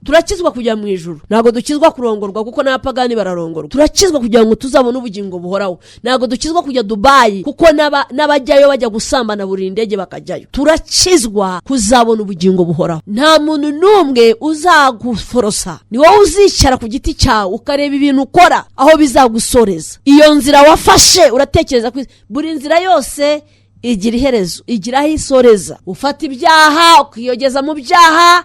Turakizwa kujya mu ijuru, ntabwo dukizwa kurongorwa, kuko n'abapagani bararongorwa. Turakizwa kugira ngo tuzabone ubugingo buhoraho. Ntabwo dukizwa kujya Dubayi, kuko n'abajyayo bajya gusambana, buri ndege bakajyayo. Turakizwa kuzabona ubugingo buhoraho. Nta muntu n'umwe uzaguforosa, ni wowe uzicara ku giti cyawe ukareba ibintu ukora aho bizagusoreza. Iyo nzira wafashe, uratekereza ko buri nzira yose igira iherezo, igira aho isoreza. Ufata ibyaha, ukiyogeza mu byaha,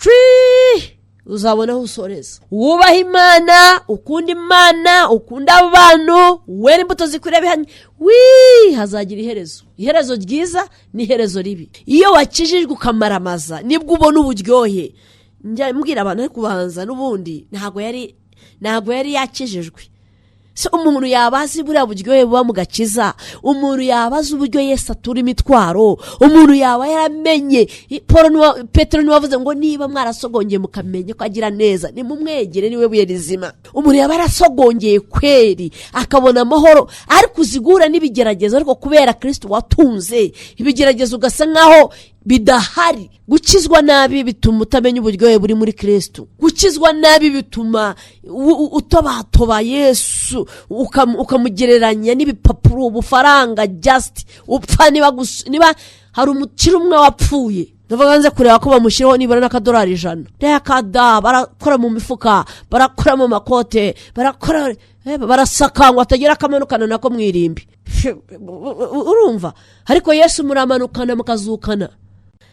uzabona aho usoreza. Wubaha Imana, ukunda Imana, ukunda abantu, wera imbuto zikwiriye bihamye, wii, hazagira iherezo, iherezo ryiza n'iherezo ribi. Iyo wakijijwe ukamaramaza, nibwo ubona uburyohe. Njya mbwira abantu, ariko kubanza n'ubundi ntabwo yari yakijijwe. Se umuntu yaba azi buriya buryohe buba mu gakiza? Umuntu yaba azi uburyo Yesu atura imitwaro? Umuntu yaba yaramenye Paul Petero niwe wavuze ngo: "Niba mwarasogongeye mukamenya ko agira neza, nimumwegere, niwe buye rizima." Umuntu yaba yarasogongeye kweri akabona amahoro, ariko uzigura n'ibigeragezo, ariko kubera Kirisito watunze, ibigeragezo ugasa nkaho bidahari. Gukizwa nabi bituma utamenya uburyohe buri muri Kirisito. Gukizwa nabi bituma utobatoba Yesu, ukamugereranya n'ibipapuro, ubufaranga, just upfa. Niba hari umukire umwe wapfuye, ndavuga nze kureba ko bamushyiraho nibura n'akadolari 100. Reka da, barakora mu mifuka, barakora mu makote, barakora, barasaka ngo hatagira akamanukana nako mu irimbi. Urumva? Ariko Yesu muramanukana mukazukana.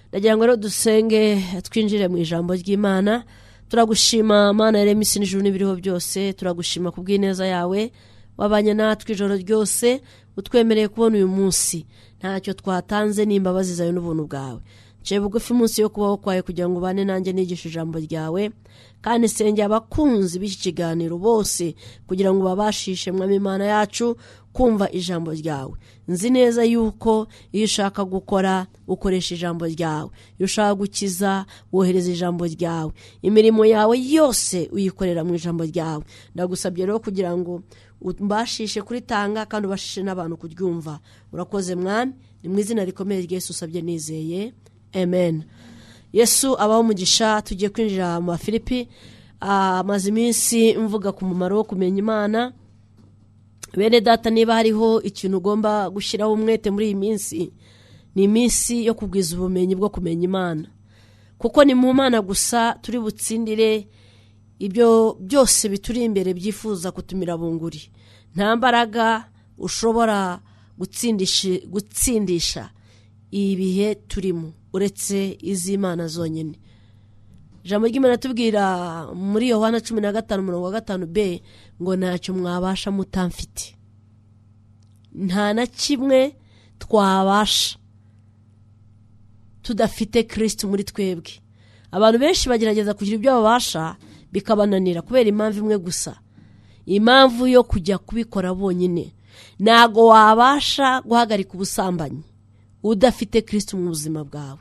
Ndagira ngo rero dusenge, twinjire mu ijambo ry'Imana. Turagushima, Mana yaremye isi n'ijuru n'ibiriho byose. Turagushima ku bw'ineza yawe, wabanye natwe ijoro ryose, utwemereye kubona uyu munsi. Ntacyo twatanze, n'imbabazi zawe n'ubuntu bwawe. Nciye bugufi munsi yo kubaho kwawe kugira ngo ubane nanjye nigishe ijambo ryawe, kandi sengera abakunzi b'iki kiganiro bose kugira ngo babashishe, Mwami Imana yacu, kumva ijambo ryawe. Nzi neza yuko iyo ushaka gukora ukoresha ijambo ryawe, iyo ushaka gukiza wohereza ijambo ryawe, imirimo yawe yose uyikorera mu ijambo ryawe. Ndagusabye rero kugira ngo umbashishe kuritanga kandi ubashishe n'abantu kuryumva. Urakoze, Mwami. Ni mu izina rikomeye rya Yesu usabye nizeye, amen. Yesu abaho umugisha. Tugiye kwinjira mu Bafilipi. Amaze iminsi mvuga ku mumaro wo kumenya Imana. Bene Data, niba hariho ikintu ugomba gushyiraho umwete muri iyi minsi, ni iminsi yo kugwiza ubumenyi bwo kumenya Imana, kuko ni mu Mana gusa turi butsindire ibyo byose bituri imbere byifuza kutumira bunguri. Nta mbaraga ushobora gutsindisha ibihe turimo uretse iz'Imana zonyine. Ijambo ry'Imana tubwira muri Yohana 15 umurongo wa 5b ngo: "Ntacyo mwabasha mutamfite." Nta na kimwe twabasha tudafite Kirisiti muri twebwe. Abantu benshi bagerageza kugira ibyo babasha bikabananira kubera impamvu imwe gusa, impamvu yo kujya kubikora bonyine. Ntabwo wabasha guhagarika ubusambanyi udafite Kirisiti mu buzima bwawe.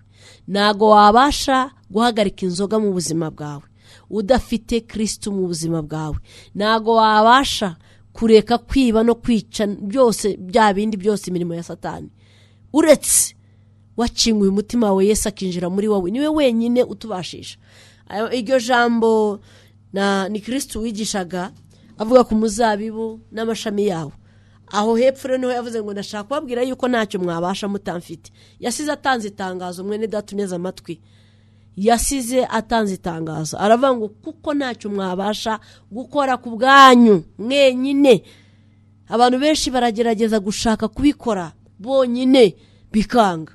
Ntabwo wabasha guhagarika inzoga mu buzima bwawe udafite Kirisiti mu buzima bwawe. Ntabwo wabasha kureka kwiba no kwica, byose bya bindi byose, imirimo ya Satani, uretse wakinguye umutima wawe, Yesu akinjira muri wowe. Niwe wenyine utubashisha. Iryo jambo ni Kirisiti wigishaga avuga ku muzabibu n'amashami yawo. Aho hepfo rero niho yavuze ngo: "Ndashaka kubabwira yuko ntacyo mwabasha mutamfite." Yasize atanze itangazo. Mwene Data uneze amatwi, yasize atanze itangazo, aravuga ngo: "Kuko ntacyo mwabasha gukora ku bwanyu mwenyine." Abantu benshi baragerageza gushaka kubikora bonyine bikanga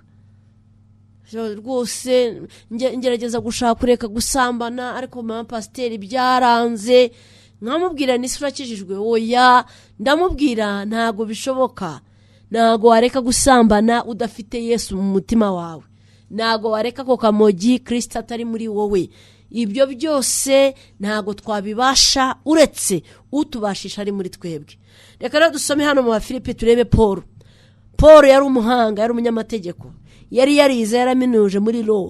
rwose. Ngerageza gushaka kureka gusambana, ariko mama pasiteri byaranze. Nkamubwira: "Nisi urakijijwe?" "Oya." Ndamubwira: "Ntabwo bishoboka. Ntabwo wareka gusambana udafite Yesu mu mutima wawe. Ntabwo wareka ako kamogi Kirisita atari muri wowe. Ibyo byose ntabwo twabibasha uretse utubashisha ari muri twebwe." Reka rero dusome hano mu Bafilipi, turebe Paul. Paul yari umuhanga, yari umunyamategeko, yari yarize, yaraminuje muri law,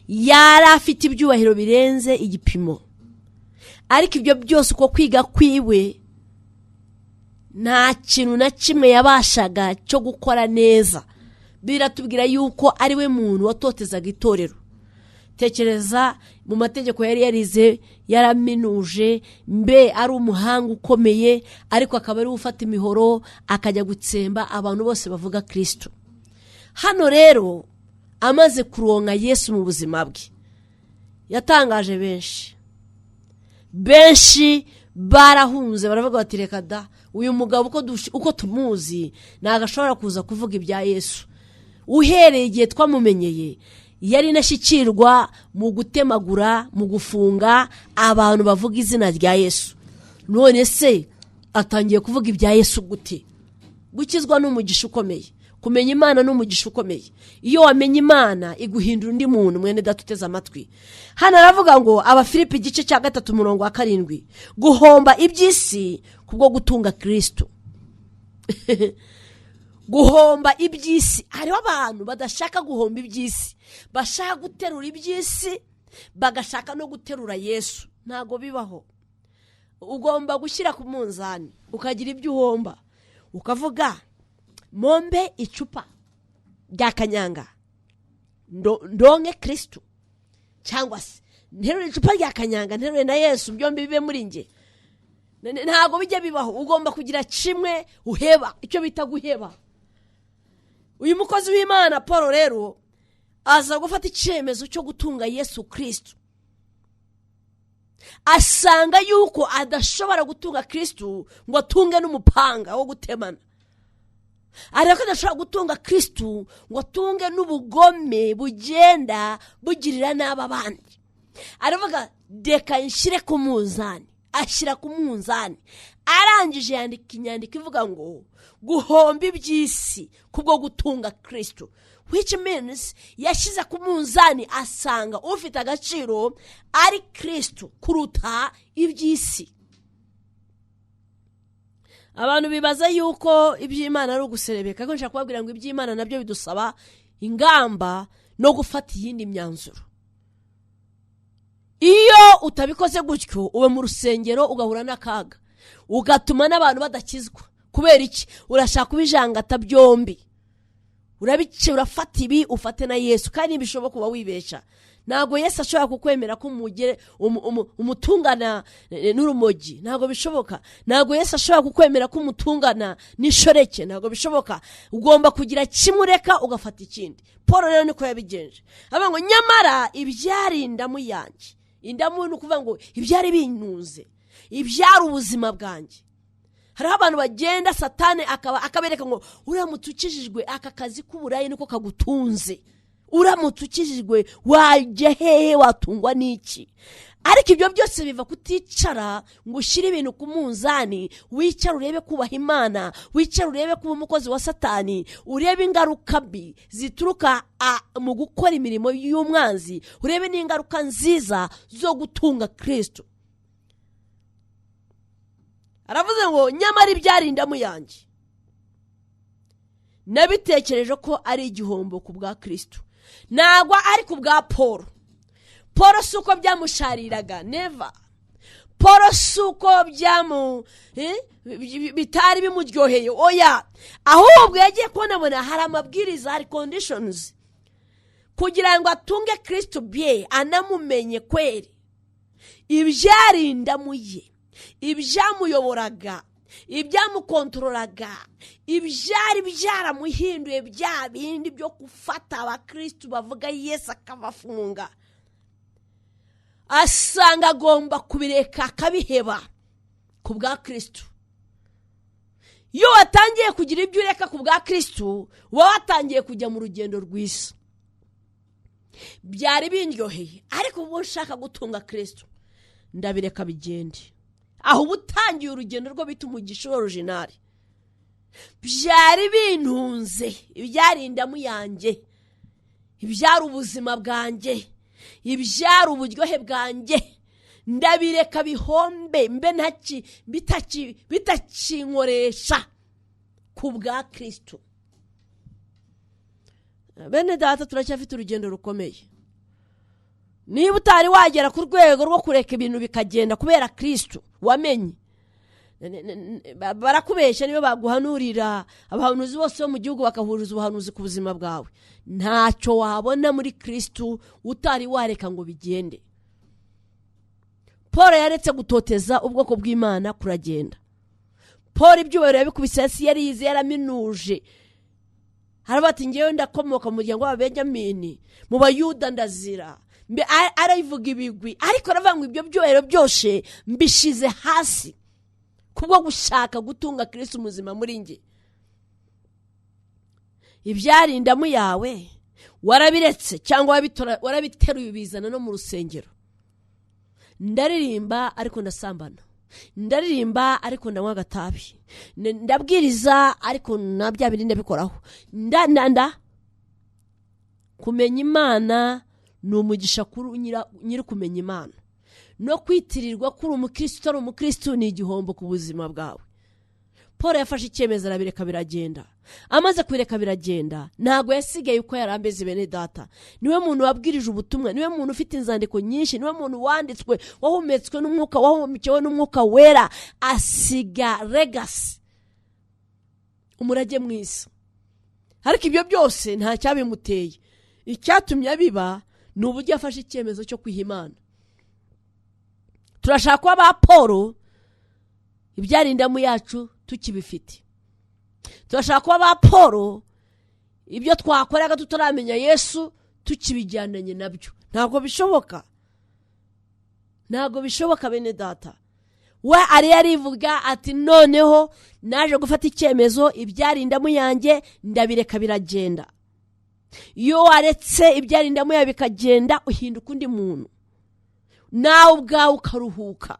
yari afite ibyubahiro birenze igipimo. Ariko ibyo byose, uko kwiga kwiwe, nta kintu na kimwe yabashaga cyo gukora neza. Biratubwira yuko ari we muntu watotezaga itorero. Tekereza mu mategeko yari yarize, yaraminuje, mbe ari umuhanga ukomeye, ariko akaba ari ufata imihoro akajya gutsemba abantu bose bavuga Kirisitu. Hano rero amaze kuronka Yesu mu buzima bwe, yatangaje benshi. Benshi barahunze, baravuga bati: "Reka da, uyu mugabo uko tumuzi ntabwo ashobora kuza kuvuga ibya Yesu. Uhereye igihe twamumenyeye, yari inashyikirwa mu gutemagura, mu gufunga abantu bavuga izina rya Yesu. None se atangiye kuvuga ibya Yesu gute?" Gukizwa ni umugisha ukomeye, kumenya Imana ni umugisha ukomeye. Iyo wamenye Imana, iguhindura undi muntu. Mwene data uteze amatwi, hano aravuga ngo, Abafilipi igice cya 3, umurongo wa 7, guhomba iby'isi kubwo gutunga Kirisitu. Guhomba iby'isi, hariho abantu badashaka guhomba iby'isi, bashaka guterura iby'isi, bagashaka no guterura Yesu. Ntabwo bibaho. Ugomba gushyira ku munzani, ukagira ibyo uhomba, ukavuga: "Mpombe icupa rya kanyanga ndonke Kirisitu, cyangwa se nterure icupa rya kanyanga nterure na Yesu, byombi bibe muri nge." Ntabwo bijya bibaho. Ugomba kugira kimwe uheba, icyo bita guheba. Uyu mukozi w'Imana Paul rero aza gufata icyemezo cyo gutunga Yesu Kirisitu, asanga yuko adashobora gutunga Kirisitu ngo atunge n'umupanga wo gutemana. Ariko adashobora gutunga Kirisitu ngo atunge n'ubugome bugenda bugirira nabi abandi. Aravuga: "Reka nshyire ku munzani." Ashyira ku munzani, arangije yandika inyandiko ivuga ngo guhomba iby'isi kubwo gutunga Kirisitu, which means yashyize ku munzani, asanga ufite agaciro ari Kirisitu kuruta iby'isi. Abantu bibaza yuko iby'Imana ari uguserebeka, ariko nshaka kubabwira ngo iby'Imana nabyo bidusaba ingamba no gufata iyindi myanzuro. Iyo utabikoze gutyo, uba mu rusengero ugahura n'akaga, ugatuma n'abantu badakizwa. Kubera iki? Urashaka kubijangata byombi, urabice, urafata ibi, ufate na Yesu, kandi ntibishoboka, uba wibesha. Ntabwo Yesu ashobora kukwemera ko umutungana n'urumogi, ntabwo bishoboka. Ntabwo Yesu ashobora kukwemera ko umutungana n'inshoreke, ntabwo bishoboka. Ugomba kugira kimwe ureka, ugafata ikindi. Paul rero niko yabigenje. Avuga ngo: "Nyamara ibyari indamu yanjye." Indamu ni ukuvuga ngo ibyari bintunze, ibyari ubuzima bwanjye. Hariho abantu bagenda, Satani akaba akabereka ngo uramutse ukijijwe, aka kazi k'uburayi niko kagutunze, uramutse ukijijwe wajya hehe, watungwa n'iki? Ariko ibyo byose biva kuticara ngo ushyire ibintu ku munzani, wicare urebe kubaha Imana, wicare urebe kuba umukozi wa Satani, urebe ingaruka mbi zituruka mu gukora imirimo y'umwanzi, urebe n'ingaruka nziza zo gutunga Kirisitu. Aravuze ngo: "Nyamara ibyari indamu yanjye nabitekereje ko ari igihombo ku bwa Kirisitu." Ntabwo ari ku bwa Paul. Paul si uko byamushariraga, never. Paul si uko bitari bimuryoheye, oya. Ahubwo yagiye kubonabona hari amabwiriza, hari conditions kugira ngo atunge Kirisitu bye, anamumenye kweri. Ibyari indamu ye, ibyamuyoboraga, ibyamukontororaga, ibyari byaramuhinduye, bya bindi byo gufata abakirisitu bavuga Yesu akabafunga, asanga agomba kubireka, akabiheba ku bwa Kirisitu. Iyo watangiye kugira ibyo ureka ku bwa Kirisitu, uba watangiye kujya mu rugendo rwiza. "Byari bindyoheye, ariko ubu nshaka gutunga Kirisitu, ndabireka bigende." Aho uba utangiye urugendo rwo bita umugisha original. Byari bintunze, ibyari indamu yanjye, ibyari ubuzima bwanjye, ibyari uburyohe bwanjye, ndabireka bihombe, mbe bitakinkoresha ku bwa Kirisitu. Bene data, turacyafite urugendo rukomeye. Niba utari wagera ku rwego rwo kureka ibintu bikagenda kubera Kirisitu wamenye, Barakubeshya niyo baguhanurira, abahanuzi bose bo mu gihugu bakahuriza ubuhanuzi ku buzima bwawe. Ntacyo wabona muri Kristo utari wareka ngo bigende. Paul yaretse gutoteza ubwoko bw'Imana kuragenda. Paul ibyubahiro yabikubise hasi, yarize, yaraminuje. Haravuga ati ngewe ndakomoka mu muryango w'Ababenyamini, mu Bayuda ndazira. Arayivuga ibigwi, ariko aravuga ngo ibyo byubahiro byose mbishize hasi kubwo gushaka gutunga Kristo muzima muri nge. Ibyari indamu yawe warabiretse cyangwa warabiteruye ubizana no mu rusengero. Ndaririmba ariko ndasambana, ndaririmba ariko ndanywa agatabi, ndabwiriza ariko na bya bindi ndabikoraho. Nda kumenya Imana ni umugisha kuri nyiri kumenya Imana. No kwitirirwa kuri umukristo utari umukristo ni igihombo ku buzima bwawe. Paul yafashe icyemezo arabireka biragenda. Amaze kubireka biragenda, ntabwo yasigaye uko yari ameze. Bene data, niwe muntu wabwirije ubutumwa, niwe muntu ufite inzandiko nyinshi, niwe muntu wanditswe, wahumetswe n'umwuka, wahumekewe n'umwuka wera, asiga legacy, umurage mwiza. Ariko ibyo byose nta cyabimuteye. Icyatumye abiba ni uburyo yafashe icyemezo cyo kwiha Imana. Turashaka kuba ba Paul, ibyari indamu yacu tukibifite. Turashaka kuba ba Paul, ibyo twakoraga tutaramenya Yesu tukibijyananye nabyo. Ntabwo bishoboka, ntabwo bishoboka bene data. We ari yarivuga ati noneho naje gufata icyemezo, ibyari indamu yanjye ndabireka biragenda. Iyo waretse ibyari indamu yawe bikagenda, uhinduka undi muntu, nawe ubwawe ukaruhuka.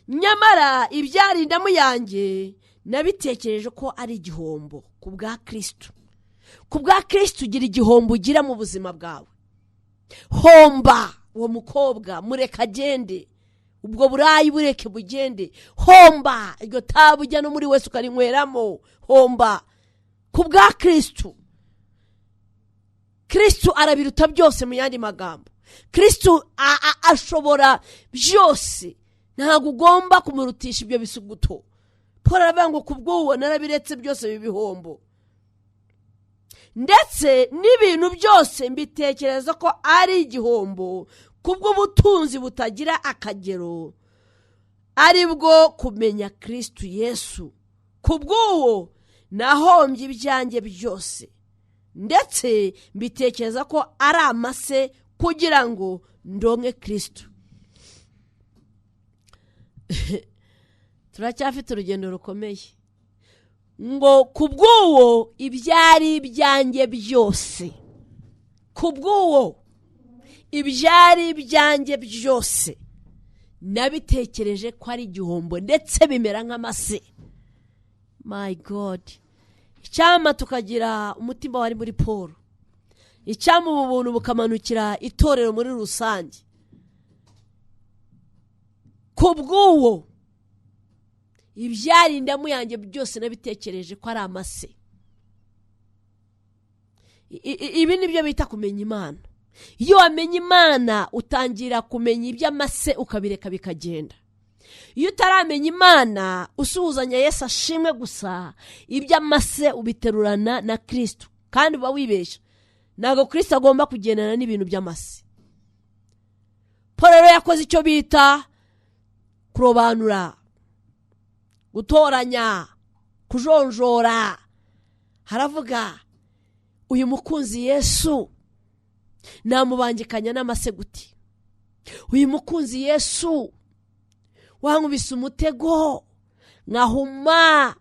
Nyamara ibyari indamu yanjye nabitekereje ko ari igihombo ku bwa Kristo. Ku bwa Kristo ugira igihombo ugira mu buzima bwawe. Homba uwo mukobwa, mureka agende, ubwo burayi bureke bugende. Homba iryo tabu ujya no muri wese ukarinyweramo. Homba ku bwa Kristo. Kristo arabiruta byose. Mu yandi magambo, Kristo ashobora byose, ntabwo ugomba kumurutisha ibyo bisuguto. Paul aravuga ngo kubw'uwo narabiretse byose bibihombo, ndetse n'ibintu byose mbitekereza ko ari igihombo kubw'ubutunzi butagira akagero, ari bwo kumenya Kristo Yesu. Kubw'uwo nahombye ibyanjye byose, ndetse mbitekereza ko ari amase kugira ngo ndonke Kristo. Turacyafite urugendo rukomeye. Ngo kubw'uwo ibyari ibyanjye byose, kubw'uwo ibyari ibyanjye byose nabitekereje ko ari igihombo, ndetse bimera nk'amase. My God, icyampa tukagira umutima wari muri Paul, icyampa ubu buntu bukamanukira itorero muri rusange. Kubw'uwo ibyari indamu yanjye byose nabitekereje ko ari amase. Ibi nibyo bita kumenya Imana. Iyo wamenye Imana utangira kumenya iby'amase ukabireka bikagenda. Iyo utaramenya Imana usuhuzanya Yesu ashimwe gusa, iby'amase ubiterurana na Kristo, kandi uba wibeshya. Ntabwo Kristo agomba kugendana n'ibintu by'amase. Paul rero yakoze icyo bita kurobanura, gutoranya, kujonjora. Haravuga uyu mukunzi Yesu namubangikanya n'amase gute? Uyu mukunzi Yesu wankubise umutego nkahuma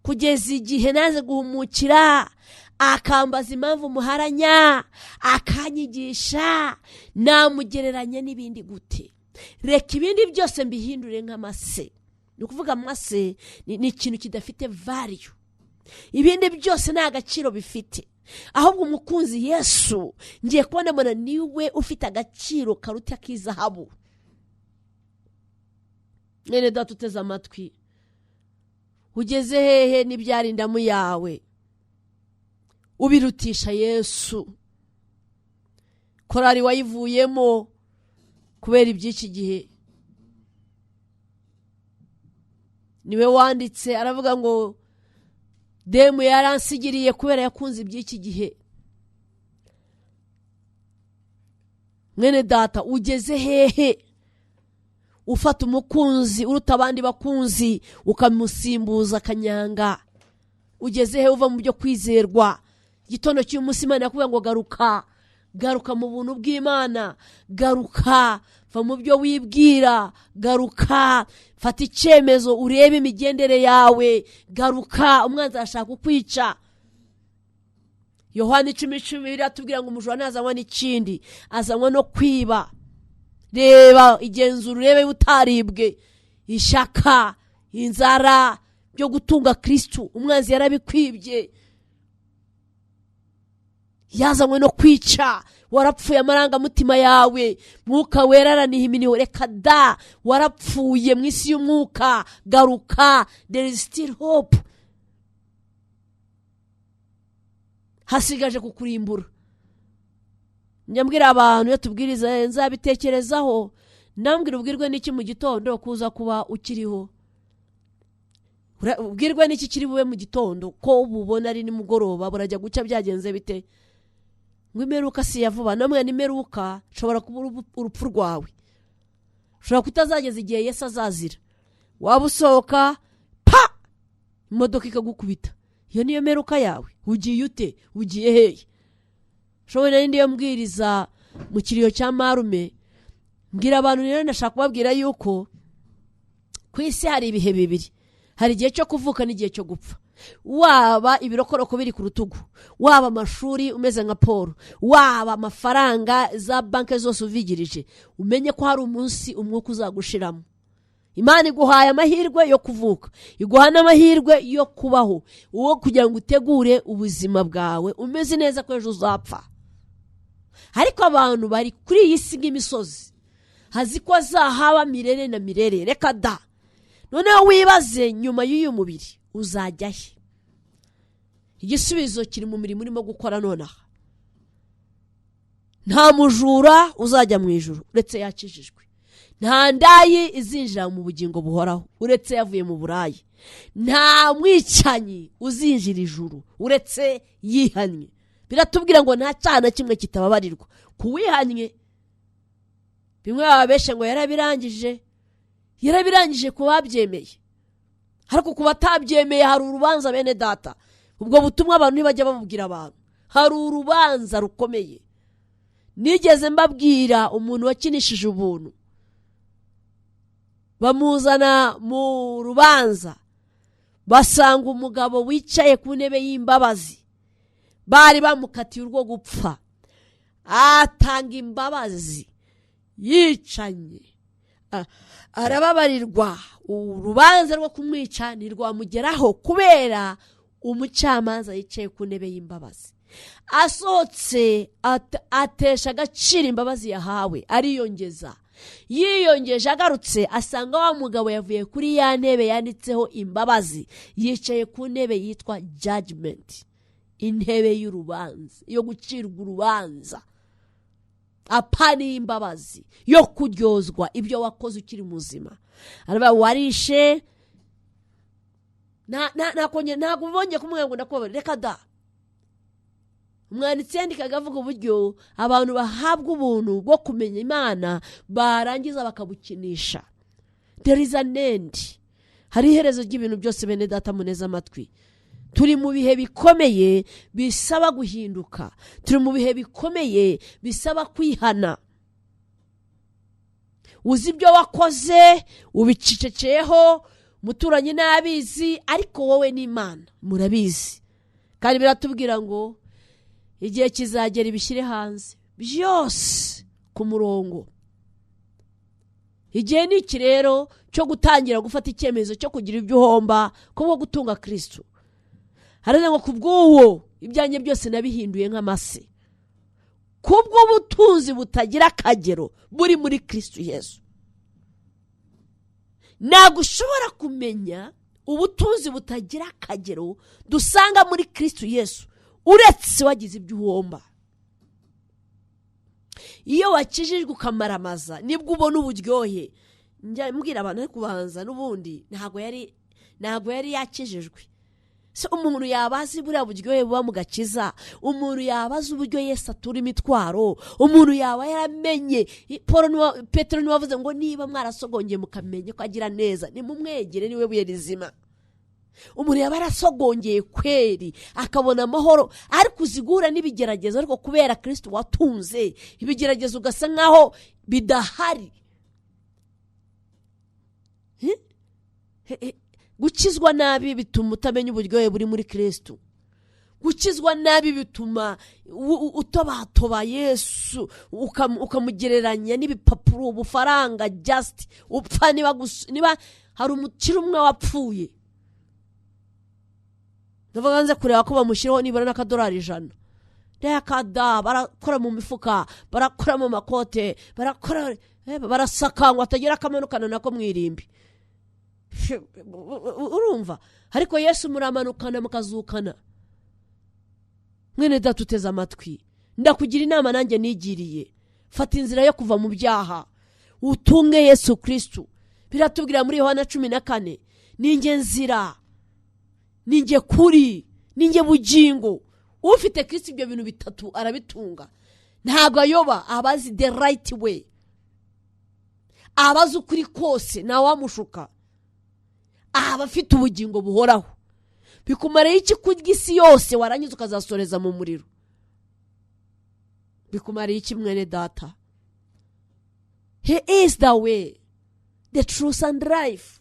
kugeza igihe naze guhumukira, akambaza impamvu muharanya, akanyigisha, namugereranya n'ibindi gute? Reka ibindi byose mbihindure nk'amase. Ni ukuvuga amase ni ikintu kidafite value, ibindi byose nta gaciro bifite. Ahubwo umukunzi Yesu ngiye kubona mbona niwe ufite agaciro karuta k'izahabu. Mwene data uteze amatwi, ugeze hehe n'ibyari indamu yawe ubirutisha Yesu? Korari wayivuyemo kubera iby'iki gihe. Niwe wanditse aravuga ngo demu yaransigiriye kubera yakunze iby'iki gihe. Mwene data, ugeze hehe ufata umukunzi uruta abandi bakunzi ukamusimbuza kanyanga? Ugeze he uva mu byo kwizerwa? Igitondo cy'umunsi Imana yakubwira ngo garuka, garuka mu buntu bw'Imana, garuka, va mu byo wibwira, garuka, fata icyemezo urebe imigendere yawe, garuka, umwanzi arashaka kukwica. Yohana 10:10 atubwira ngo umujura ntazanywa n'ikindi, azanywa no kwiba. Reba, igenzura urebe utaribwe ishyaka, inzara byo gutunga Kristo, umwanzi yarabikwibye. Yazanywe no kwica, warapfuye amarangamutima yawe, mwuka wera araniha iminiho, reka da, warapfuye mu isi y'umwuka, garuka, there is still hope. Hasigaje kukurimbura. Njya abantu iyo tubwiriza nzabitekerezaho, ndambwira ubwirwe n'iki mu gitondo kuza kuba ukiriho? Ubwirwe n'iki kiri bube mu gitondo ko ububona ari nimugoroba burajya gucya byagenze bite? Ngo imeruka si ya vuba, namwe nimeruka nshobora kuba urupfu rwawe, ushobora kutazageza igihe Yesu azazira, waba usohoka pa imodoka ikagukubita, iyo niyo meruka yawe. Ugiye ute? Ugiye hehe? Ushobora n'indi yo mbwiriza mu kiriyo cya marume, mbwira abantu rero ndashaka kubabwira yuko ku isi hari ibihe bibiri, hari igihe cyo kuvuka n'igihe cyo gupfa. Waba ibirokoroko biri ku rutugu, waba amashuri umeze nka Paul, waba amafaranga za banki zose uvigirije, umenye ko hari umunsi umwuka uzagushiramo. Imana iguhaye amahirwe yo kuvuka, iguha n'amahirwe yo kubaho, uwo kugira ngo utegure ubuzima bwawe umeze neza ko ejo uzapfa. Ariko abantu bari kuri iyi si nk'imisozi, hazi ko azahaba mirere na mirere, reka da. Noneho wibaze nyuma y'uyu mubiri uzajya he? Igisubizo kiri mu mirimo urimo gukora nonaha. Nta mujura uzajya mu ijuru uretse yakijijwe, nta ndayi izinjira mu bugingo buhoraho uretse yavuye mu burayi, nta mwicanyi uzinjira ijuru uretse yihannye. Biratubwira ngo nta cyaha na kimwe kitababarirwa kuwihannye. Bimwe bababeshe ngo yarabirangije, yarabirangije ku babyemeye, ariko ku batabyemeye hari urubanza. Bene data, ubwo butumwa abantu ntibajya babubwira abantu, hari urubanza rukomeye. Nigeze mbabwira umuntu wakinishije ubuntu, bamuzana mu rubanza, basanga umugabo wicaye ku ntebe y'imbabazi, bari bamukatiye urwo gupfa, atanga imbabazi, yicanye, arababarirwa. Urubanza rwo kumwica ntirwamugeraho kubera umucamanza yicaye ku ntebe y'imbabazi. Asohotse atesha agaciro imbabazi yahawe, ariyongeza. Yiyongeje agarutse asanga wa mugabo yavuye kuri ya ntebe yanditseho imbabazi, yicaye ku ntebe yitwa judgment, intebe y'urubanza, yo gucirwa urubanza, apana y'imbabazi, yo kuryozwa ibyo wakoze ukiri muzima. Araba warishe ntabwo ubonye kumubwira ngo ndakubabarira, reka da. Umwanditsi yandikaga avuga uburyo abantu bahabwa ubuntu bwo kumenya Imana barangiza bakabukinisha. There is an end. Hari iherezo ry'ibintu byose. Bene data muneze amatwi, turi mu bihe bikomeye bisaba guhinduka, turi mu bihe bikomeye bisaba kwihana. Uzi ibyo wakoze ubiceceyeho, umuturanyi n'abizi, ariko wowe n'Imana murabizi. Kandi biratubwira ngo igihe kizagera ibishyire hanze byose ku murongo. Igihe ni iki rero cyo gutangira gufata icyemezo cyo kugira ibyo uhomba kubwo gutunga Kristo. Haravuga ngo kubw'uwo ibyanjye byose nabihinduye nk'amase, kubw'ubutunzi butagira akagero buri muri Kristo Yesu. Ntabwo ushobora kumenya ubutunzi butagira akagero dusanga muri Kristo Yesu uretse wagize ibyo uhomba. Iyo wakijijwe ukamaramaza nibwo ubona uburyohe. Njya mbwira abantu ari kubanza n'ubundi ntabwo yari Ntabwo yari yakijijwe. Se umuntu yabazi buriya buryohe buba mu gakiza, umuntu yabazi uburyo Yesu atura imitwaro, umuntu yaba yaramenye. Petero niwe wavuze ngo niba mwarasogongeye mukamenye ko agira neza, nimumwegere niwe buye rizima. Umuntu yaba yarasogongeye kweri akabona amahoro, ariko uzigura n'ibigeragezo, ariko kubera Kristo watunze ibigeragezo ugasa nkaho bidahari. Gukizwa nabi bituma utamenya uburyohe buri muri Kristo. Gukizwa nabi bituma utobatoba Yesu, ukamugereranya n'ibipapuro, ubufaranga, just upfa. Niba hari umukire umwe wapfuye, ndavuga nze kureba ko bamushyiraho nibura n'akadolari 100. Reka barakora mu mifuka, barakora mu makote, barakora, barasakangwa atagira akamanukana nako mwirimbi. Urumva? Ariko Yesu muramanukana mukazukana. Mwene data uteze amatwi, ndakugira inama nanjye nigiriye. Fata inzira yo kuva mu byaha, utunge Yesu Kristo. Biratubwira muri Yohana 14, ninjye nzira, ninjye kuri, ninjye bugingo. Ufite Kristo ibyo bintu bitatu arabitunga, ntabwo ayoba, abazi the right way, abazi ukuri kose, ntawamushuka, aba afite ubugingo buhoraho. Bikumariye iki kurya isi yose warangiza ukazasoreza mu muriro? Bikumariye iki mwene data? He is the way, the truth and life.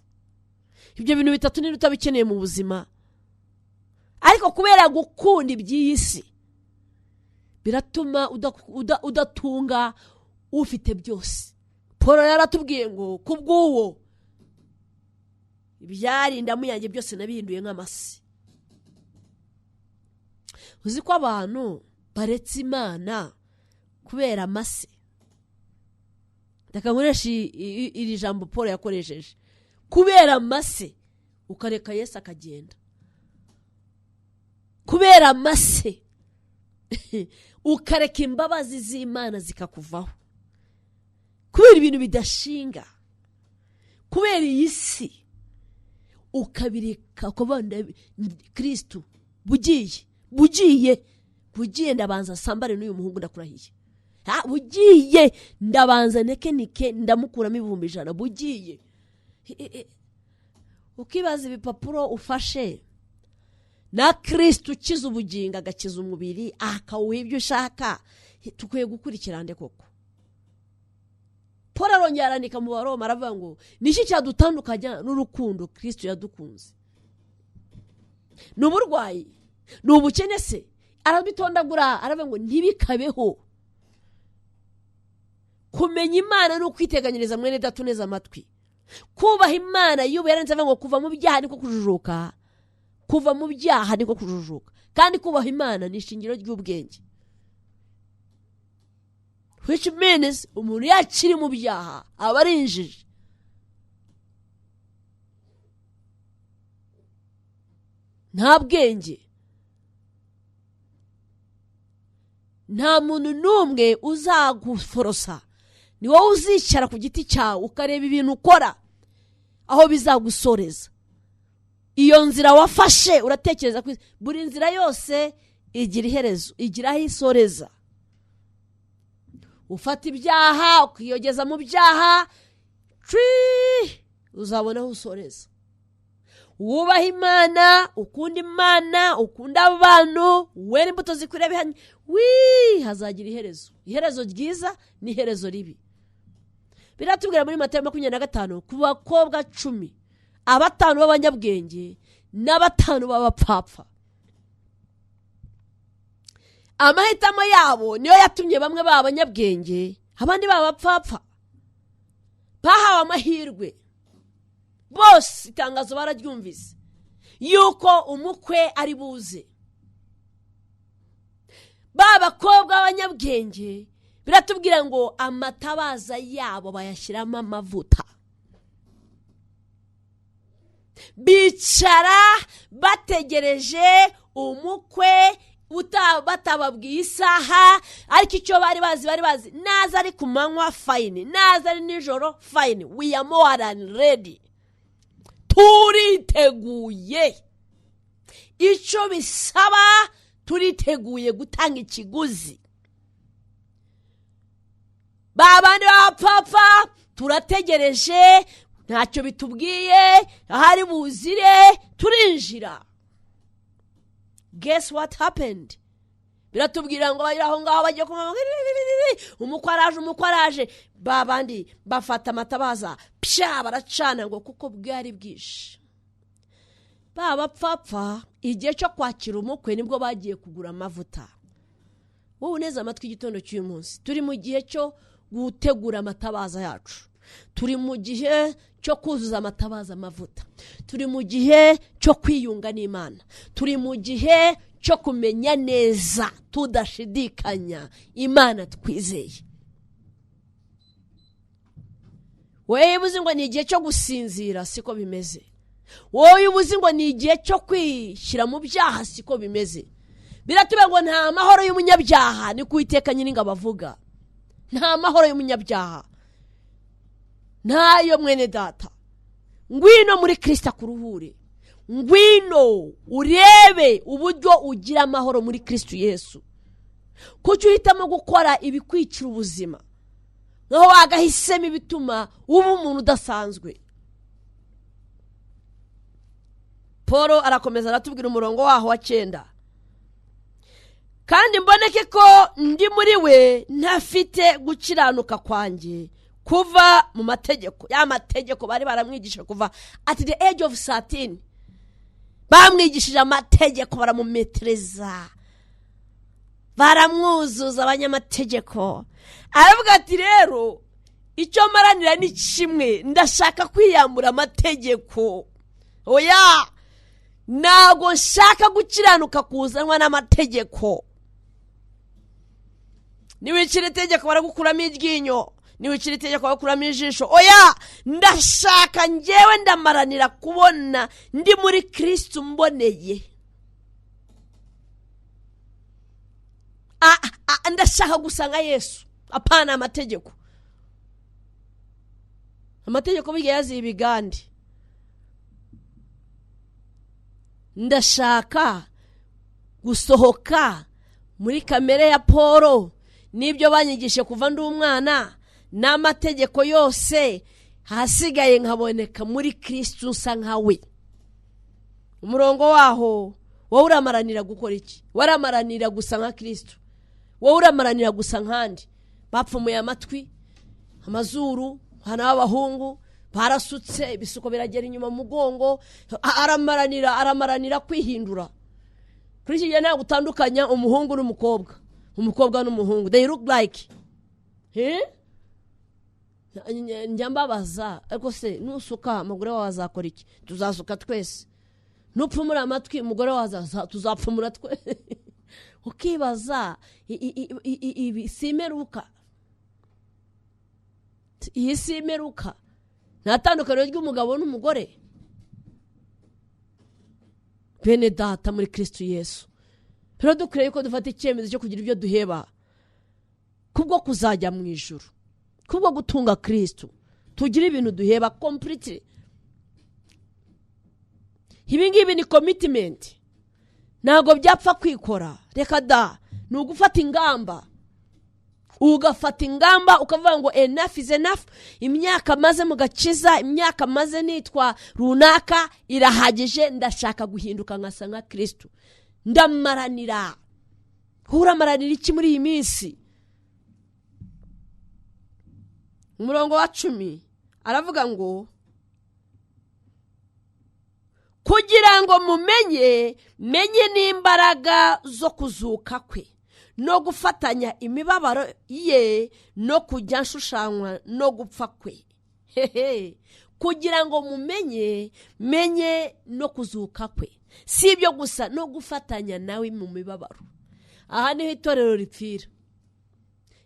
Ibyo bintu bitatu ni utabikeneye mu buzima, ariko kubera gukunda iby'iyi si biratuma udatunga ufite byose. Paul yaratubwiye ngo kubw'uwo ibyari indamu yanjye byose nabihinduye nk'amasi. Uzi ko abantu baretse Imana kubera amase? Reka nkoreshe iri jambo Paul yakoresheje, kubera amase ukareka Yesu akagenda, kubera amase ukareka imbabazi z'Imana zikakuvaho, kubera ibintu bidashinga, kubera iyi si ukabireka ukabona Kristo bugiye ndabanza sambare n'uyu muhungu ndakurahiye, bugiye ndabanza nekenike ndamukuramo 100,000 bugiye. Ukibaza ibipapuro ufashe na Kristo ukiza ubugingo agakiza umubiri akawuha ibyo ushaka, tukwiye gukurikira nde koko? Paul arongera arandika mu Baroma aravuga ngo niki cyadutandukanya n'urukundo Kristo yadukunze? Ni uburwayi? Ni ubukene se? Arabitondagura aravuga ngo ntibikabeho. Kumenya Imana ni ukwiteganyiriza mwene data uneze amatwi. Kubaha Imana y'ubu yarenze avuga ngo kuva mu byaha niko kujujuka, kuva mu byaha niko kujujuka. Kandi kubaha Imana ni ishingiro ry'ubwenge, which means umuntu yakiri mu byaha aba ari injiji. Nta bwenge, nta muntu n'umwe uzaguforosa. Ni wowe uzicara ku giti cyawe ukareba ibintu ukora aho bizagusoreza. Iyo nzira wafashe uratekereza ko buri nzira yose igira iherezo, igira aho isoreza. Ufata ibyaha ukiyogeza mu byaha, uzabona aho usoreza. Wubaha Imana, ukunda Imana, ukunda abantu, wera imbuto zikwiriye bihanye, hazagira iherezo. Iherezo ryiza ni iherezo ribi. Biratubwira muri Matayo 25 ku bakobwa 10, abatanu b'abanyabwenge n'abatanu b'abapfapfa. Amahitamo yabo niyo yatumye bamwe baba abanyabwenge, abandi baba abapfapfa. Bahawe amahirwe bose, itangazo bararyumvise yuko umukwe ari buze. Ba bakobwa b'abanyabwenge biratubwira ngo amatabaza yabo bayashyiramo amavuta, bicara bategereje umukwe batababwiye isaha, ariko icyo bari bazi naza ari ku manywa fine, naza ari nijoro fine, we are more than ready. Turiteguye, icyo bisaba turiteguye gutanga ikiguzi. Ba bandi b'abapfapfa turategereje, ntacyo bitubwiye, ahari buzire turinjira. Guess what happened? Biratubwira ngo bari aho ngaho bagiye kumva umukwe araje, umukwe araje. Ba bandi bafata amatabaza pya baracana ngo kuko bwari bwije. Ba bapfapfa igihe cyo kwakira umukwe nibwo bagiye kugura amavuta. Wowe uneze amatwi igitondo cy'uyu munsi, turi mu gihe cyo gutegura amatabaza yacu, turi mu gihe cyo kuzuza amatabaza amavuta, turi mu gihe cyo kwiyunga n'Imana, turi mu gihe cyo kumenya neza tudashidikanya Imana twizeye. Wowe uzi ngo ni igihe cyo gusinzira, siko bimeze. Wowe uzi ngo ni igihe cyo kwishyira mu byaha, siko bimeze. Biratubwira ngo nta mahoro y'umunyabyaha, ni ku Uwiteka Nyiringabo avuga. Nta mahoro y'umunyabyaha, ntayo mwene data. Ngwino muri Kristo akuruhure, ngwino urebe uburyo ugira amahoro muri Kristo Yesu. Kuki uhitamo gukora ibikwicira ubuzima nkaho wagahisemo ibituma uba umuntu udasanzwe? Paul arakomeza aratubwira umurongo waho wa 9: kandi mboneke ko ndi muri we ntafite gukiranuka kwanjye kuva mu mategeko. Ya mategeko bari baramwigisha kuva at the age of 13, bamwigishije amategeko, baramumetereza, baramwuzuza abanyamategeko. Aravuga ati rero icyo maranira ni kimwe, ndashaka kwiyambura amategeko. Oya, ntabwo nshaka gukiranuka kuzanwa n'amategeko. Niwicira itegeko baragukuramo iryinyo, niwicira itegeko baragukuramo ijisho. Oya, ndashaka njyewe ndamaranira kubona ndi muri Kristo mboneye. Ndashaka gusanga Yesu, apana amategeko. Amategeko burya yaziye ibigande. Ndashaka gusohoka muri kamere ya Paul n'ibyo banyigishe kuva ndi umwana n'amategeko yose, hasigaye nkaboneka muri Kristo nsa nkawe. Umurongo waho, wowe uramaranira gukora iki? Waramaranira gusa nka Kristo, wowe uramaranira gusa nkandi. Bapfumuye amatwi, amazuru, hana b'abahungu barasutse, ibisuko biragera inyuma mu mugongo. Aramaranira kwihindura. Kuri iki gihe ntabwo utandukanya umuhungu n'umukobwa, umukobwa n'umuhungu, they look like. Njya mbabaza, ariko se nusuka umugore wawe azakora iki? Tuzasuka twese. Nupfumura amatwi umugore wawe tuzapfumura twese. Ukibaza ibi si imeruka, iyi si imeruka. Nta tandukaniro ry'umugabo n'umugore. Bene data muri Kristo Yesu, rero dukwiriye ko dufata icyemezo cyo kugira ibyo duheba kubwo kuzajya mu ijuru, kubwo gutunga Kristo. Tugira ibintu duheba completely. Ibi ngibi ni commitment, ntabwo byapfa kwikora. Reka da, ni ugufata ingamba. Ugafata ingamba ukavuga ngo enough is enough. Imyaka maze mu gakiza, imyaka maze nitwa runaka irahagije, ndashaka guhinduka nkasa nka Kristo. Ndamaranira. Uramaranira iki muri iyi minsi? Umurongo wa 10 aravuga ngo kugira ngo mumenye, menye n'imbaraga zo kuzuka kwe, no gufatanya imibabaro ye, no kujya nshushanywa no gupfa kwe. Hehe, kugira ngo mumenye, menye no kuzuka kwe. Si ibyo gusa, no gufatanya nawe mu mibabaro. Aha niho itorero ripfira.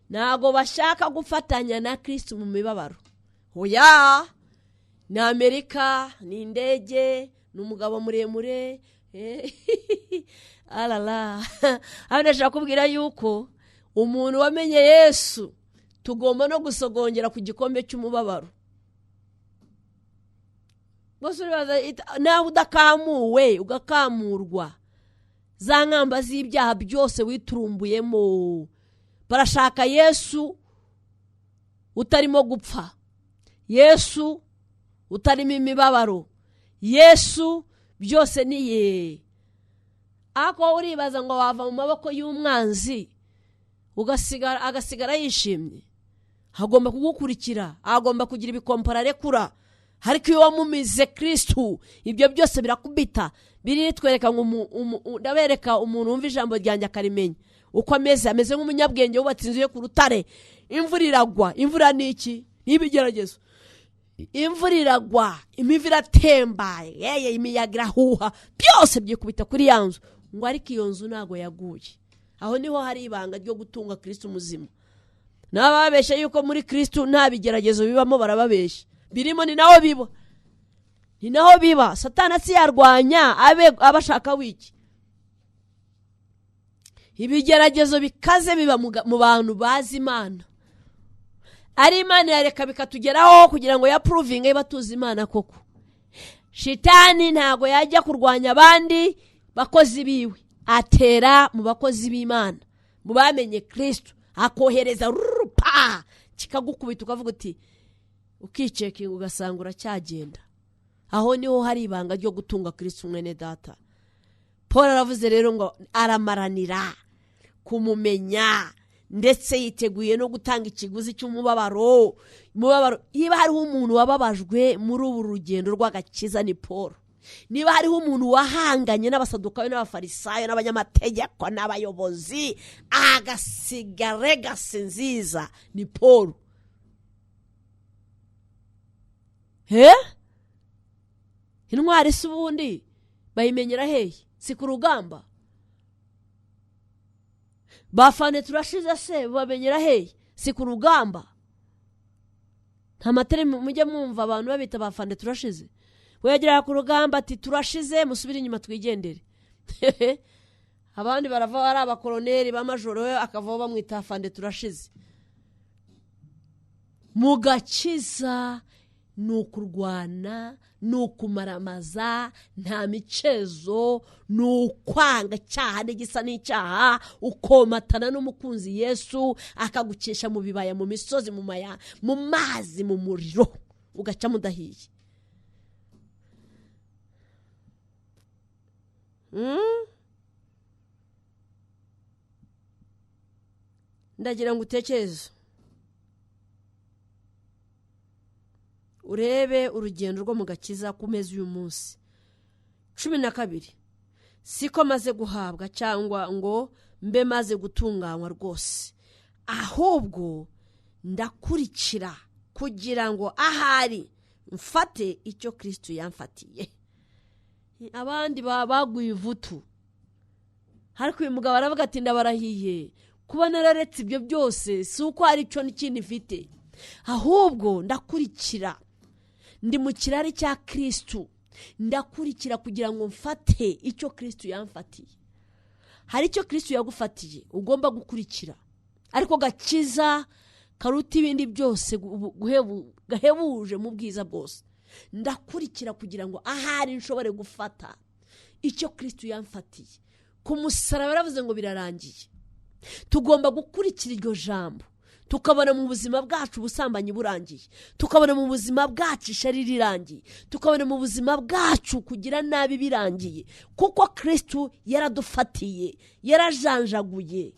Ntabwo bashaka gufatanya na Kristo mu mibabaro. Oya, ni Amerika, ni indege, ni umugabo muremure. Alala, hano ndashaka kubwira yuko umuntu wamenye Yesu tugomba no gusogongera ku gikombe cy'umubabaro. Bose uribaza nawe udakamuwe ugakamurwa za nkamba z'ibyaha byose witurumbuyemo. Barashaka Yesu utarimo gupfa, Yesu utarimo imibabaro, Yesu byose ni ye. Ako uribaza ngo wava mu maboko y'umwanzi ugasigara agasigara yishimye? Agomba kugukurikira, agomba kugira ibikompara arekura. Ariko iyo wamumize Kristu ibyo byose birakubita. Biritwereka ngo ndabereka umuntu wumva ijambo ryanjye akarimenya uko ameze. Ameze nk'umunyabwenge wubatse inzu ye ku rutare. Imvura iragwa, imvura ni iki? Ni ibigeragezo. Imvura iragwa, imivu iratemba, yeye imiyaga irahuha, byose byikubita kuri ya nzu, ngo ariko iyo nzu ntago yaguye. Aho niho hari ibanga ryo gutunga Kristu muzima. N'ababeshya yuko muri Kristu nta bigeragezo bibamo barababeshya. Birimo, ni naho biba, ni naho biba. Satani si yarwanya abe abashaka wiki. Ibigeragezo bikaze biba mu bantu bazi Imana. Ari Imana yareka bikatugeraho kugira ngo ya provinge batuzi Imana koko. Shitani ntago yajya kurwanya abandi bakozi biwe, atera mu bakozi b'Imana, mu bamenye Kristo, akohereza rupa kikagukubita ukavuga uti, ukicekinga ugasanga uracyagenda. Aho niho hari ibanga ryo gutunga Kristo mwene data. Paul aravuze rero ngo aramaranira kumumenya, ndetse yiteguye no gutanga ikiguzi cy'umubabaro. Umubabaro, niba hariho umuntu wababajwe muri ubu rugendo rw'agakiza ni Paul. Niba hariho umuntu wahanganye n'abasadukayo n'abafarisayo n'abanyamategeko n'abayobozi agasiga legacy nziza ni Paul. Intwari se ubundi bayimenyera hehe? Si ku rugamba? Bafane turashize se bamenyera hehe? Si ku rugamba? Nta materi mujye mwumva abantu babita bafane turashize. Wegera ku rugamba ati turashize, musubire inyuma twigendere. Abandi barava ari abakoloneli b'amajoro, akavaho bamwita fande turashize. Mugakiza ni ukurwana, ni ukumaramaza, nta micezo, ni ukwanga icyaha n'igisa n'icyaha, ukomatana n'umukunzi Yesu akagukesha mu bibaya, mu misozi, mu maya, mu mazi, mu muriro, ugaca mudahiye. Ndagira ngo utekereze, urebe urugendo rwo mu gakiza ku meza uyu munsi. 12 siko maze guhabwa cyangwa ngo mbe maze gutunganywa rwose, ahubwo ndakurikira kugira ngo ahari mfate icyo Kristo yamfatiye. Abandi baguye ivutu, ariko uyu mugabo aravuga ati ndabarahiye kuba nararetse ibyo byose si uko hari icyo n'ikindi mfite, ahubwo ndakurikira, ndi mu kirari cya Kristo, ndakurikira kugira ngo mfate icyo Kristo yamfatiye. Hari icyo Kristo yagufatiye ugomba gukurikira, ariko gakiza karuta ibindi byose gahebuje mu bwiza bwose. Ndakurikira kugira ngo ahari nshobore gufata icyo Kristo yamfatiye. Ku musaraba yaravuze ngo birarangiye. Tugomba gukurikira iryo jambo, tukabona mu buzima bwacu ubusambanyi burangiye, tukabona mu buzima bwacu ishari rirangiye, tukabona mu buzima bwacu kugira nabi birangiye, kuko Kristo yaradufatiye, yarajanjaguye.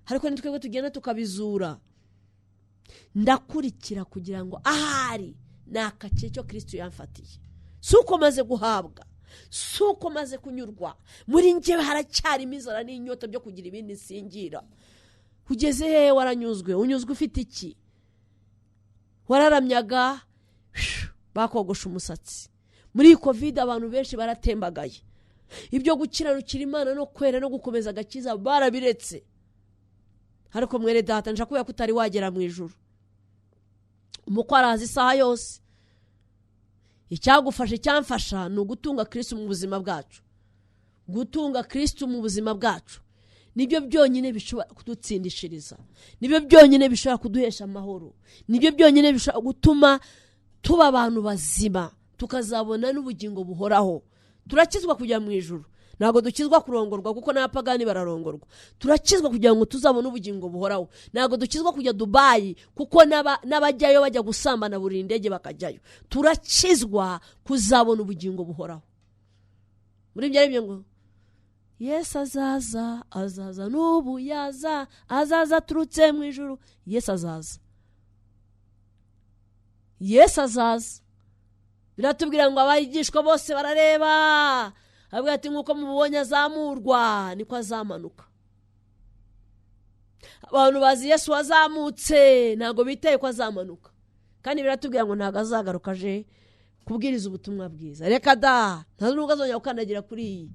Ariko nitwebwe tugenda tukabizura. Ndakurikira kugira ngo ahari nakace icyo Kristo yamfatiye. Si uko maze guhabwa, si uko maze kunyurwa, muri njyewe haracyari inzara n'inyota byo kugira ibindi nsingira. Ugeze hehe waranyuzwe? Unyuzwe ufite iki? Wararamyaga bakogosha umusatsi. Muri Covid abantu benshi baratembagaye. Ibyo gukiranukira Imana no kwera no gukomeza agakiza barabiretse. Ariko mwene data nshaka kubera ko utari wagera mu ijuru. Umukwe araza isaha yose. Icyagufasha icyamfasha ni ugutunga Kristo mu buzima bwacu. Gutunga Kristo mu buzima bwacu nibyo byonyine bishobora kudutsindishiriza, nibyo byonyine bishobora kuduhesha amahoro, nibyo byonyine bishobora gutuma tuba abantu bazima, tukazabona n'ubugingo buhoraho. Turakizwa kujya mu ijuru, ntabwo dukizwa kurongorwa kuko n'abapagani bararongorwa. Turakizwa kugira ngo tuzabone ubugingo buhoraho. Ntabwo dukizwa kujya Dubayi kuko n'abajyayo bajya gusambana buri ndege bakajyayo. Turakizwa kuzabona ubugingo buhoraho. Muri ibyo aribyo ngo Yesu azaza, azaza n'ubu yaza, azaza aturutse mu ijuru. Yesu azaza, Yesu azaza. Biratubwira ngo abigishwa bose barareba, avuga ati nk'uko mubonye azamurwa niko azamanuka. Abantu bazi Yesu wazamutse ntabwo bitaye ko azamanuka, kandi biratubwira ngo ntabwo azagaruka aje kubwiriza ubutumwa bwiza. Reka da, nta nubwo azongera gukandagira kuri iyi.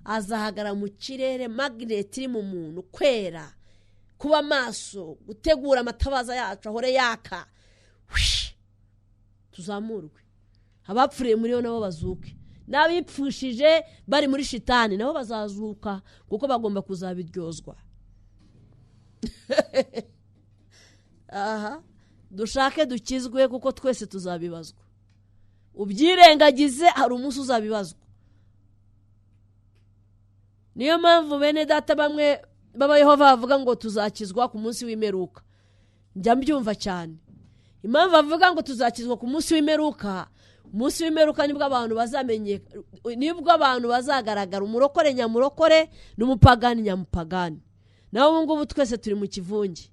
Azahagara mu kirere, magneti iri mu muntu, kwera, kuba maso, gutegura amatabaza yacu ahore yaka, tuzamurwe. Abapfuriye muri yo nabo bazuke, n'abipfushije bari muri shitani nabo bazazuka, kuko bagomba kuzabiryozwa. Aha dushake dukizwe, kuko twese tuzabibazwa. Ubyirengagize, hari umunsi uzabibazwa. Niyo mpamvu bene data bamwe baba Yehova bavuga ngo tuzakizwa ku munsi w'imperuka. Njya mbyumva cyane. Impamvu bavuga ngo tuzakizwa ku munsi w'imperuka, umunsi w'imperuka nibwo abantu bazamenye, nibwo abantu bazagaragara umurokore nyamurokore n'umupagani nyamupagani. Naho ubu ngubu twese turi mu kivunge.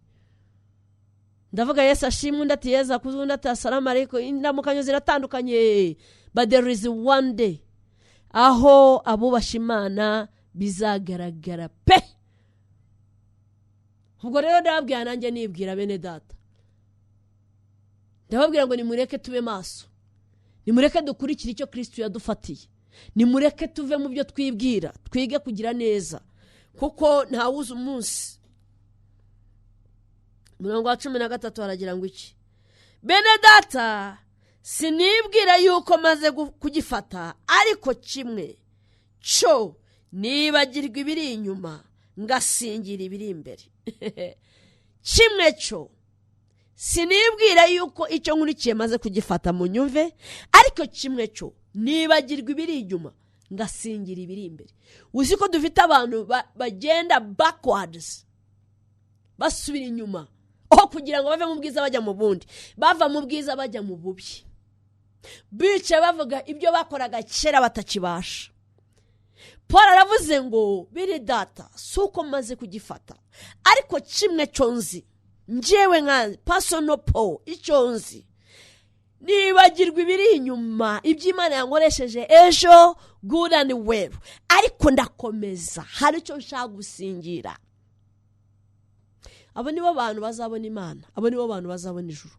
Ndavuga Yesu ashimwe, undi ati Yesu akuzwe, undi ati asalamu alaykum. Indamukanyo ziratandukanye, but there is one day aho abubasha Imana bizagaragara pe. Ubwo rero ndababwira, nanjye nibwira bene data, ndababwira ngo nimureke tube maso, nimureke dukurikire icyo Kristo yadufatiye, nimureke tuve mu byo twibwira, twige kugira neza, kuko ntawuzi umunsi. Murongo wa 13 haragira ngo iki? Bene data, sinibwira yuko maze kugifata, ariko kimwe cyo nibagirwa ibiri inyuma ngasingira ibiri imbere. Kimwe cyo sinibwira yuko icyo nkurikiye maze kugifata, mu nyumve, ariko kimwe cyo nibagirwa ibiri inyuma ngasingira ibiri imbere. Uzi ko dufite abantu bagenda backwards, basubira inyuma, aho kugira ngo bave mu bwiza bajya mu bundi, bava mu bwiza bajya mu bubi, bicaye bavuga ibyo bakoraga kera batakibasha. Paul aravuze ngo biri data, si uko maze kugifata, ariko kimwe cyo nzi, njyewe nka personal Paul, icyo nzi, nibagirwa ibiri inyuma, iby'Imana yankoresheje ejo, good and well, ariko ndakomeza, hari icyo nshaka gusingira. Abo nibo bantu bazabona Imana, abo nibo bantu bazabona ijuru.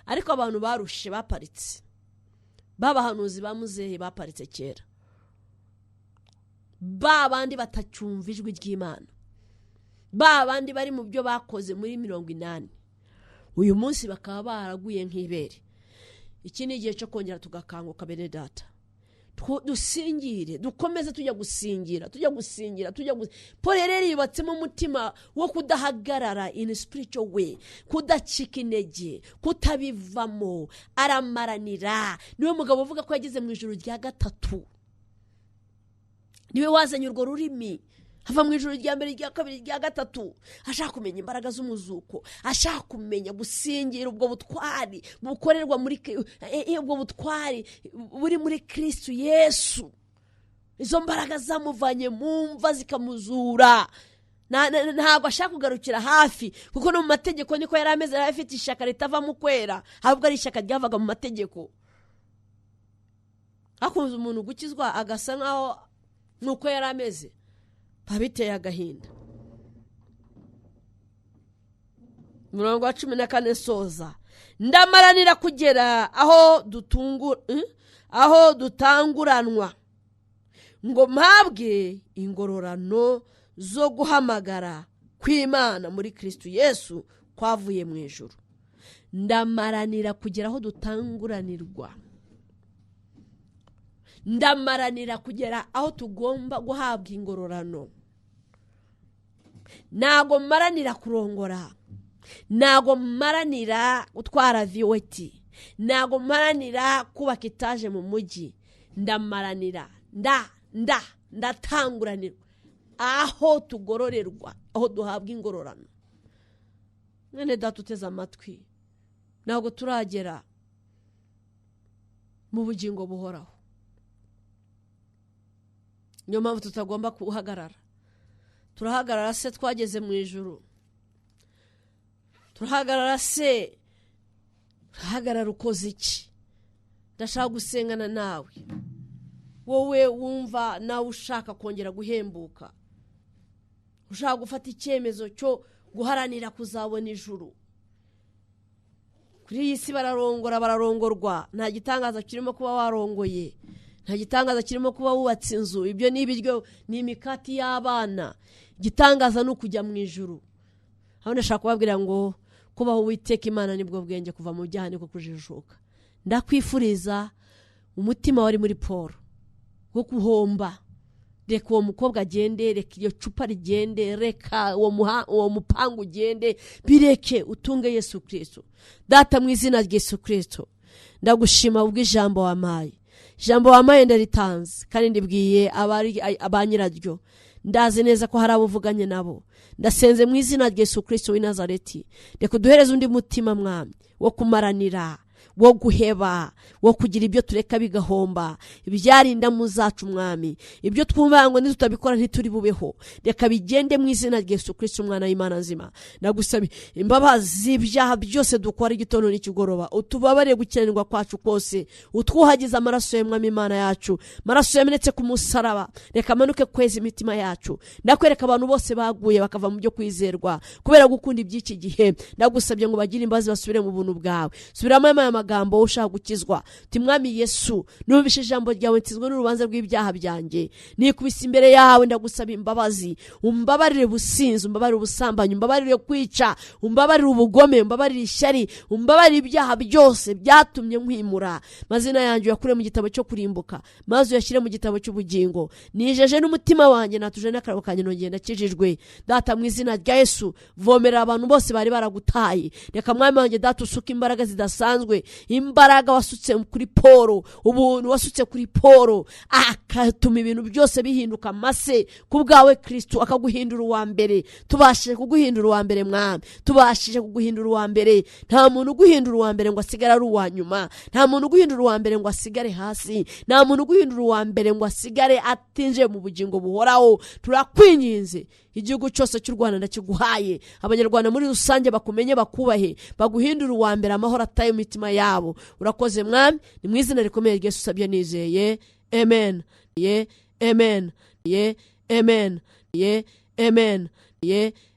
Ariko abantu barushe baparitse, babahanuzi ba muzehe baparitse kera, ba bandi batacyumva ijwi ry'Imana, ba bandi bari mu byo bakoze muri 80, uyu munsi bakaba baraguye nk'ibere. Iki ni igihe cyo kongera tugakanguka bene data, dusingire, dukomeze tujya gusingira, tujya gusingira, tujya. Paul rero yubatsemo umutima wo kudahagarara in spiritual way, kudacika intege, kutabivamo, aramaranira. Niwe mugabo uvuga ko yageze mu ijuru rya 3, niwe wazanye urwo rurimi, ava mu ijuru rya mbere, rya kabiri, rya 3, ashaka kumenya imbaraga z'umuzuko, ashaka kumenya gusingira ubwo butwari bukorerwa muri ubwo butwari buri muri Kristo Yesu. Izo mbaraga zamuvanye mu mva zikamuzura. Ntabwo ashaka kugarukira hafi, kuko no mu mategeko niko yari ameze, yari afite ishyaka ritava mu kwera, ahubwo ari ishyaka ryavaga mu mategeko. Hakunze umuntu gukizwa agasa nkaho nuko yari ameze, babiteye agahinda. Murongo wa 14 soza, ndamaranira kugera aho aho dutanguranwa, ngo mpabwe ingororano zo guhamagara kw'Imana muri Kristo Yesu kwavuye mu ijuru. Ndamaranira kugera aho dutanguranirwa, ndamaranira kugera aho tugomba guhabwa ingororano. Ntago maranira kurongora, ntago maranira gutwara viweti, Ntabwo mparanira kubaka etaje mu mujyi, ndamaranira nda nda ndatanguranirwa aho tugororerwa, aho duhabwa ingororano. Mwene data uteze amatwi, ntabwo turagera mu bugingo buhoraho. Niyo mpamvu tutagomba guhagarara. Turahagarara se twageze mu ijuru? Turahagarara se? Turahagarara ukoze iki? Ndashaka gusengana nawe, wowe wumva nawe ushaka kongera guhembuka, ushaka gufata icyemezo cyo guharanira kuzabona ijuru. Kuri iyi si bararongora, bararongorwa. Nta gitangaza kirimo kuba warongoye, nta gitangaza kirimo kuba wubatse inzu. Ibyo ni ibiryo, ni imikati y'abana. Igitangaza ni ukujya mu ijuru. Aho ndashaka kubabwira ngo kubaho Uwiteka Imana nibwo bwenge, kuva mu byaha niko kujijuka. Ndakwifuriza umutima wari muri Paul wo guhomba. Reka uwo mukobwa agende, reka iryo cupa rigende, reka uwo mupangu ugende, bireke utunge Yesu Kirisito. Data, mu izina rya Yesu Kirisito, ndagushima ubw'ijambo wampaye. Ijambo wampaye ndaritanze kandi ndibwiye ba nyiraryo. Ndazi neza ko hari abo uvuganye nabo. Ndasenze mu izina rya Yesu Kirisito w'i Nazareti, reka uduhereze undi mutima, Mwami, wo kumaranira, wo guheba, wo kugira ibyo tureka bigahomba, ibyari indamu zacu, Mwami, ibyo twumva ngo nitutabikora ntituri bubeho. Reka bigende mu izina rya Yesu Kirisito, umwana w'Imana nzima. Ndagusaba imbabazi z'ibyaha byose dukora igitondo n'ikigoroba. Utubabarire gukiranirwa kwacu kose, utwuhagize amaraso ya Mwami Imana yacu, amaraso yamenetse ku musaraba. Reka amanuke kweza imitima yacu. Ndakwereka abantu bose baguye bakava mu byo kwizerwa kubera gukunda iby'iki gihe. Ndagusabye ngo bagire imbabazi, basubire mu buntu bwawe. Subiramo aya magambo ushaka gukizwa. Uti: "Mwami Yesu, numvise ijambo ryawe, nsizwe n'urubanza rw'ibyaha byanjye, nikubise imbere yawe, ndagusaba imbabazi. Umbabarire ubusinzi, umbabarire ubusambanyi, umbabarire kwica, umbabarire ubugome, umbabarire ishyari, umbabarire ibyaha byose byatumye nkwimura. Amazina yanjye uyakure mu gitabo cyo kurimbuka maze uyashyire mu gitabo cy'ubugingo. Nijeje n'umutima wanjye, natuje n'akarabo kanjye, nongeye ndakijijwe." Data, mu izina rya Yesu, vomerera abantu bose bari baragutaye. Reka, Mwami wanjye Data, usuke imbaraga zidasanzwe, imbaraga wasutse kuri Paul, ubuntu wasutse kuri Paul, akatuma ibintu byose bihinduka amase ku bwawe Kristo, akaguhindura uwa mbere. Tubashije kuguhindura uwa mbere, Mwami, tubashije kuguhindura uwa mbere. Nta muntu uguhindura uwa mbere ngo asigare ari uwa nyuma. Nta muntu uguhindura uwa mbere ngo asigare hasi. Nta muntu uguhindura uwa mbere ngo asigare atinjiye mu bugingo buhoraho. Turakwinginze, igihugu cyose cy'u Rwanda ndakiguhaye, Abanyarwanda muri rusange bakumenye, bakubahe, baguhindure uwa mbere, amahoro ataye mu mitima yabo. Urakoze, Mwami. Ni mu izina rikomeye rya Yesu usabye nizeye, amen. Ye amen, ye amen, ye amen, ye.